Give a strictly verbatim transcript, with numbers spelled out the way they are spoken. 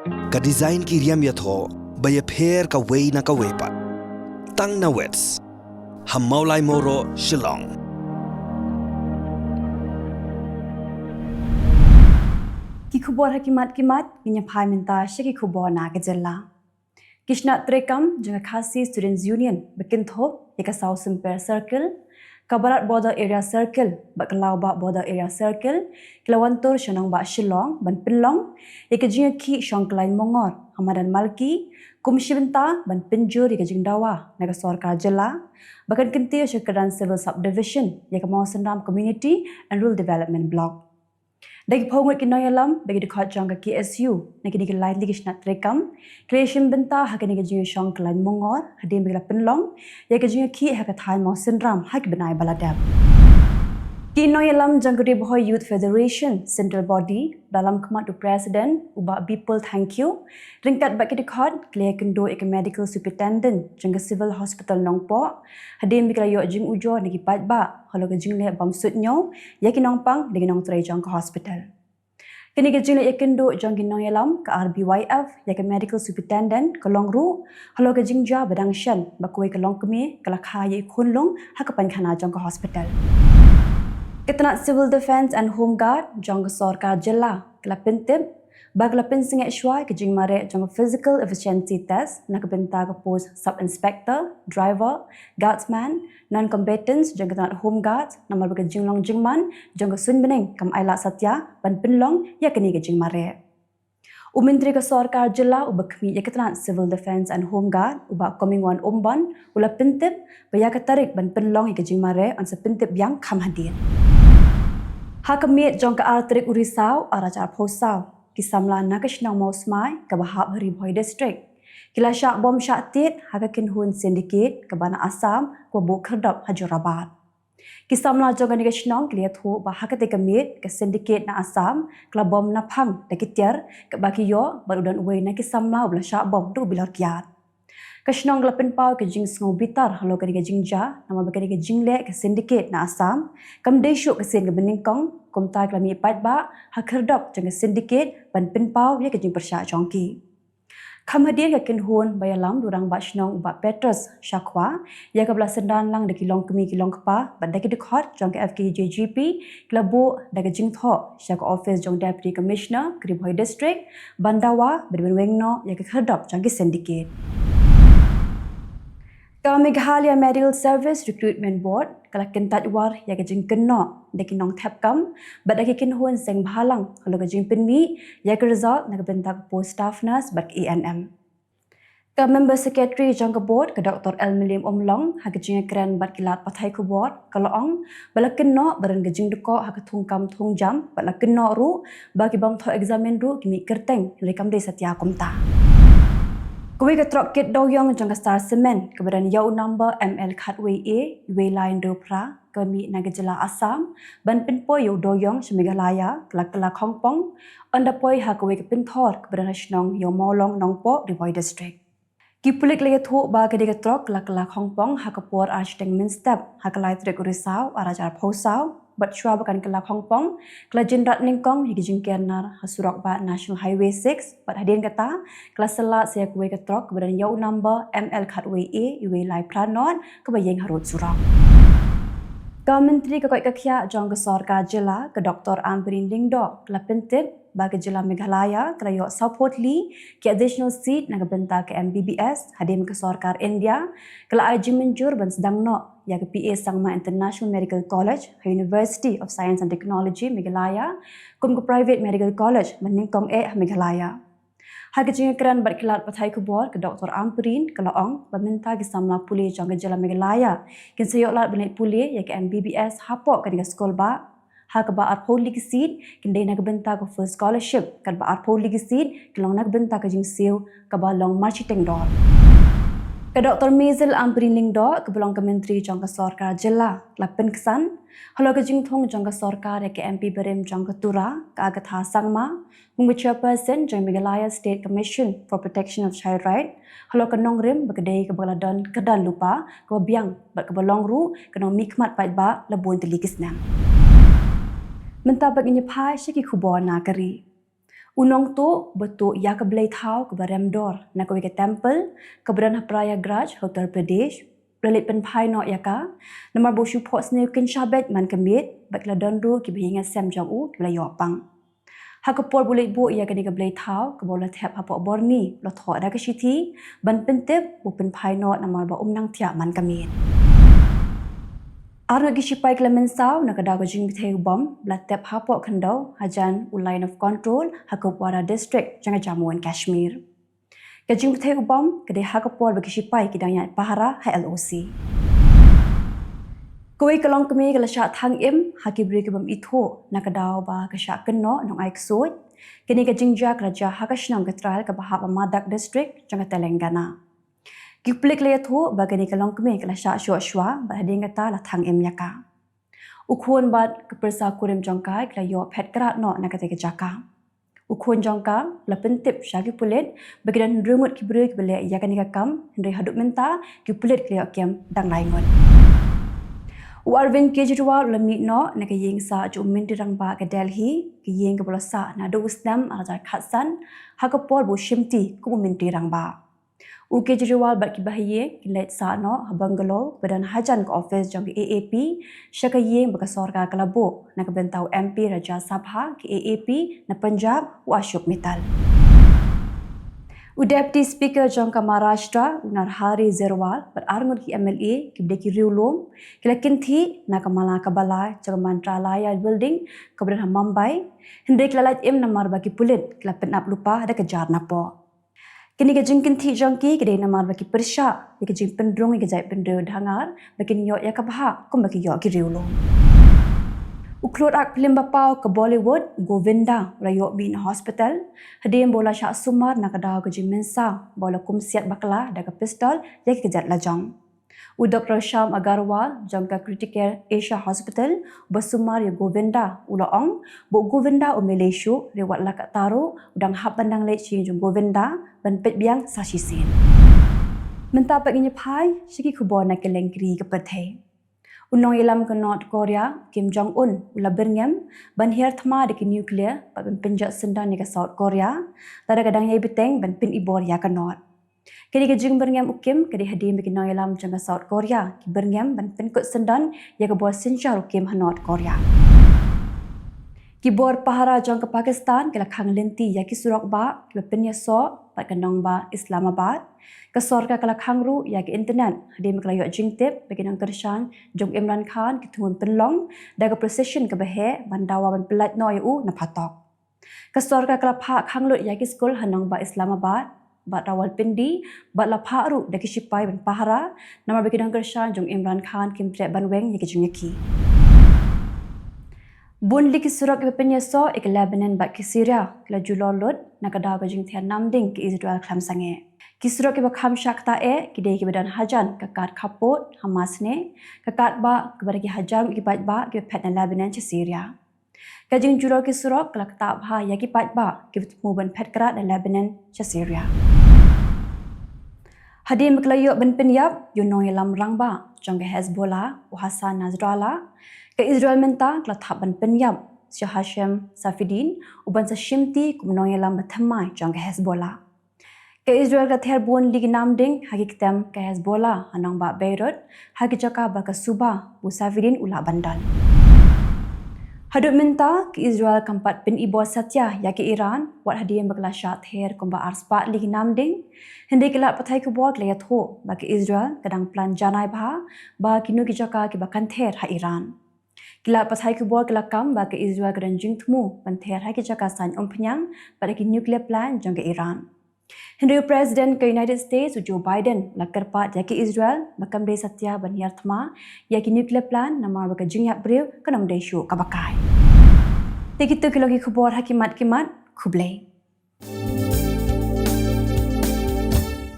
Ka design ki riam ïathoh ba ïapher kawei na kawei pat. Tang na Wits ha Mawlai Mawroh, Shillong. Ki khubor ha ki mat ki mat, ngin ïa phai mynta sha ki khubor na ka jylla. Ki shnat treikam jong ka Khasi Students Union ba kynthup ïa ka South Symper Circle, ka Barat Border Area Circle bad ka Lawbah Border Area Circle ki la wan tur sha nongbah Shillong ban pynlong ïa ka jingïakhih shong ka lain mongor ha madan Malki kum shi bynta ban pynjur ïa ka jingdawa na ka sorkar jylla ba kan kyntiew sha ka kyrdan Civil Subdivision ïa ka Mawsynram Community and Rural Development Block. Da ki phew ngut ki nongïalam bad ki dkhot jong ka K S U na kine ki lai tylli ki shnat treikam ki la ïashim bynta ha kane ka jingïashong ka lain mongor hadien ba ki la pynlong ïa ka jingïakhih ha ka thaiñ Mawsynram ha ki bnai ba la dep. Ki nongïalam jong ka Ri Bhoi Youth Federation Central Body, da lam khmat u President u Bah Bipul Thangkhiew ryngkat bad ki dkhot ki la ïakynduh ïa ka Medical Superintendent jong ka Civil Hospital Nongpoh hadien ba ki la ïoh jingujor na ki paidbah halor ka jingleh bam suidñiew ïa ki nongpang da ki nongtrei jong ka hospital. Kane ka jingleh ïakynduh jong ki nongïalam ka R B Y F ïa ka Medical Superintendent ka long ruh halor ka jingjia ba dang shen ba kawei ka longkmie ka la kha ïa i khunlung ha ka painkhana jong ka hospital. Ka tnat Civil Defence and Home Guard jong ka sorkar jylla ka la pyntip ba ka la pynsangeh shuwa ka jingmareh jong ka Physical Efficiency Test na ka bynta ka post Sub Inspector, Driver, Guardsman, Non-combatants jong ka tnat Home Guard namar ba ka jinglong jingman jong ka suiñ bneng kam ailad satia ban pynlong ïa kane ka jingmareh. U Myntri ka sorkar jylla uba khmih ïa ka tnat Civil Defence and Home Guard u Bah Comingone Ymbon u la pyntip ba ïa ka tarik ban pynlong ïa ka jingmareh yn sa pyntip biang kham hadien. Ha ka miet jong ka ar tarik u Risaw ar hajar arphew saw, ki samla na ka shnong Mawsmai kaba hap ha Ri Bhoi District ki la shah bom shah tied ha ka kynhun syndicate kaba na Assam kaba buh khyrdop ha Jorabat. Ki samla jong kane ka shnong ki la ïathuh ba ha katei ka miet ka syndicate na Assam ka la bom naphang da ki tiar kaba ki ïoh bad u don uwei na ki samla uba la shah bom da u bilor kiad. Ka shnong ka la pynpaw ka jingsngew bitar halor kane ka jingjia namar ba kane ka jingleh ka syndicate na Assam kam dei shuh ka sien kaba nyngkong, kumta ki la mih paidbah ha khyrdop jong ka syndicate ban pynpaw ïa ka jingpyrshah jong ki. Kham hadien ka kynhun ba ïalam da u rangbah shnong u Bah Petrus Shakhwa ïa kaba la synran lang da ki longkmie ki longkpa bad da ki dkhot jong ka F K J G P ki la buh da ka jingthoh sha ka ophis jong Deputy Commissioner ka Ri Bhoi District ban dawa bad ban weng noh ïa ka khyrdop jong ki syndicate. Ka Meghalaya Medical Service Recruitment Board ka la kyntait war ïa ka jingkynnoh da ki nongthep kam bad da ki kynhun seng bhalang halor ka jingpynmih ïa ka result na ka bynta ka post staff nurse bad ka A N M. Ka member secretary jong ka board ka Doctor L Mylliem Umlong ha ka jingïakren bad ki lad pathai khubor ka la ong ba la kynnoh ba don ka jingdkoh ha ka thungkam thungjam bad la kynnoh ruh ba ki bym thoh examine ruh ki mih kyrteng hynrei kam dei satia kumta. Kawei ka trok kit dewïong jong ka Star Cement kaba don ïa u number M L khatwei A wei lai hynriew phra kaba mih na ka jylla Assam ban pynpoi ïa u dewïong sha Meghalaya ka la kylla khongpong ynda poi ha kawei ka pynthor kaba don ha shnong ïa u Mawlong Nongpoh Ri Bhoi District. Ki pulit la ïathuh ba ka dei ka trok ka la kylla khongpong ha ka por ar shiteng mynstep ha ka lai tarik u Risaw ar hajar arphew saw bad shuwa ba kan kylla khongpong ka la jynrat nyngkong ïa ki jingker nar ha surok bah National Highway six bad hadien kata ka la syllah sa ïa kawei ka trok kaba don ïa u number M L khatwei A wei lai phra nod kaba ïeng harud surok. Ka Myntri ka koit ka khiah jong ka sorkar jylla ka Doctor Ampareen Lyngdoh ka la pyntip ba ka jylla Meghalaya ka la ïoh sawphew tylli ki additional seat na ka bynta ka M B B S hadien ka sorkar India ka la ai jingmynjur ban sdang noh ïa ka P A Sangma International Medical College ha University of Science and Technology Meghalaya kum ka private medical college ba nyngkong eh ha Meghalaya. Ha ka jingïakren bad ki lad pathai khubor ka Doctor Ampareen ka la ong ba mynta ki samla pule jong ka jylla Meghalaya kin sa ïoh lad ban leit pule ïa ka M B B S hapoh kane ka skul bah ha kaba arphew tylli ki seat kin dei na ka bynta ka full scholarship katba arphew tylli ki seat kin long na ka bynta ka jingsiew kaba long marshiteng dor. Ka Doctor Maisel Ampareen Lyngdoh kaba long ka Myntri jong ka sorkar jylla la pynksan halor ka jingthung jong ka sorkar ïa ka M P barim jong ka Tura ka Agatha Sangma kum ka chairperson jong Meghalaya State Commission for Protection of Child Right halor ka nongrim ba ka dei kaba la don kyrdan lypa kaba biang bad kaba long ruh ka nongmihkhmat paidbah la bun tylli ki snem. Mynta pat ngin ïa phai sha ki khubor na ka ri. U nongtuh ba tuh ïa ka blei thaw kaba rem dor na kawei ka temple kaba don ha Prayagraj ha Uttar Pradesh, u la leit pynphai noh ïa ka namar ba u shu phohsniew kynsha beit man ka miet bad ki la don ruh kiba ïeng ïasem jong u kiba la ïoh pang. Ha ka por ba u leit buh ïa kane ka blei thaw kaba u la thep hapoh borni, u la thoh da ka shithi ban pyntip ba u pynphai noh namar ba um nang thiah man ka miet. Arngut ki shipai ki la mynsaw na ka daw ka jingbthei u bom ba la tep hapoh khyndew hajan u Line of Control ha Kupwara District jong ka Jammu and Kashmir. Ka jingbthei u bom ka dei ha ka por ba ki shipai ki dang ïaid pahara ha L O C. Kawei ka longkmie ka la shah thang im ha ki briew ki bym ithuh na ka daw ba ka shah kynnoh nongai ksuid. Kane ka jingjia ka la jia ha ka shnong Katrail kaba hap ha Medak District jong ka Telangana. Ki pulit ki la ïathuh ba kane ka longkmie ka la shah shoh shuwa bad hadien kata la thang im ïa ka. U khun bad ka pyrsa kurim jong ka ki la ïoh phet krad noh na katei ka jaka. U khun jong ka u la pyntip sha ki pulit ba ki don hynriew ngut ki briew kiba leh ïa kane ka kam, hynrei haduh mynta ki pulit ki la ïoh kem tang lai ngut. U Arvind Kejriwal u la mih noh na ka ïing sah jong u Myntri Rangbah ka Delhi, ka ïing kaba u la sah naduh u snem ar hajar khatsan ha ka por ba u shimti kum u Myntri Rangbah. U Kejriwal bad kiba ha ïing ki leit sah noh ha bungalow ba don hajan ka office jong ka A A P sha ka ïing ba ka sorkar ka la buh na ka bynta u M P Rajya Sabha ka A A P na Punjab, u Ashok Mittal. U Deputy Speaker jong ka Maharashtra, u Narhari Jewal bad arngut ki M L A kiba dei ki riewlum ki la kynthih na ka mala kaba lai jong ka Mantralaya Building kaba don ha Mumbai, hynrei ki la lait im namar ba ki pulit ki la pynap lypa da ka jar napoh. Kane ka jingkynthih jong ki ka dei namar ba ki pyrshah ïa ka jingpynrung ïa ka jaitbynriew dhangar ba kin ïoh ïa ka bhah kumba ki ïoh ki riewlum. U khlur ak phlim ba paw ka Bollywood, Govinda, u la ïoh mih na hospital hadien ba u la shah sumar na ka daw ka jingmynsaw ba u la kumsiat bakla da ka pistol ïa ki kjat lajong. U Doctor Shyam Agarwal jong ka Criticare Asia Hospital ba sumar ïa u Govinda u la ong ba u Govinda um lei shuh, hynrei wat la katta ruh u dang hap ban dang leit sha ïing jong u Govinda ban peit biang sa shisien. Mynta pat ngin ïa phai sha ki khubor na kylleng kri ka pyrthei. U nongïalam ka North Korea, Kim Jong Un, u la byrngem ban hiar thma da ki nuclear bad ban pynjot syndon ïa ka South Korea lada ka dang ïai bteng ban pynibor ïa ka North. Kane ka jingbyrngem u Kim ka dei hadien ba ki nongïalam jong ka South Korea ki byrngem ban pynkut syndon ïa ka bor synshar u Kim ha North Korea. Ki bor pahara jong ka Pakistan ki la khang lynti ïa ki surok bah kiba pynïasoh bad ka nongbah Islamabad. Ka sorkar ka la khang ruh ïa ka internet hadien ba ka la ïoh jingtip ba ki nongkyrshan jong u Imran Khan ki thmu ban pynlong da ka procession kaba heh ban dawa ban pyllait noh ïa u na phatok. Ka sorkar ka la phah khang lut ïa ki skul ha nongbah Islamabad bad Rawalpindi bad la phah ruh da ki shipai ban pahara namar ba ki nongkyrshan jong u Imran Khan kim treh ban weng ïa ki jingïakhih. Bun li ki surok kiba pynïasoh ïa ka Lebanon bad ka Syria ki la julor lut na ka daw ka jingthiar namding ka Israel khlem sangeh. Ki surok kiba kham shah ktah eh ki dei kiba don hajan ka kad khappud ha Masneh, ka kad bah kaba da ki hajar ngut ki paidbah kiba phet na Lebanon sha Syria. Ka jingjulor ki surok ka la ktah bha ïa ki paidbah kiba thmu ban phet krad na Lebanon sha Syria. Hadien ba ka la ïoh ban pynïap ïa u nongïalam rangbah jong ka Hezbollah, u Hassan Nasrallah, ka Israel mynta ka la thap ban pynïap sha Hashem Safieddine, u ban sa shimti kum u nongïalam ba thymmai jong ka Hezbollah. Ka Israel ka ther bun li ki namding ha ki ktem ka Hezbollah ha nongbah Beirut, ha ki jaka ba ka suba u Safieddine u lah ban don. Haduh mynta ka Israel kam pat pynibor satia ïa ka Iran wat hadien ba ka la shah ther kumba arspah li ki namding. Hynrei ki lad pathai khubor ki la ïathuh ba ka Israel ka dang plan janai bha ba kino ki jaka kiba kan ther ha Iran. Ki lad pathai khubor ki la kam ba ka Israel ka don jingthmu ban ther ha ki jaka saiñ umphniang bad ha ki nuclear plant jong ka Iran. Hynrei u President ka United States u Joe Biden u la kyrpad ïa ka Israel ba kam dei satia ban hiar thma ïa ki nuclear plant namar ba ka jingïap briew kan ym dei shuh kaba kai. Te kito ki long ki khubor ha ki mat ki mat. Khublei.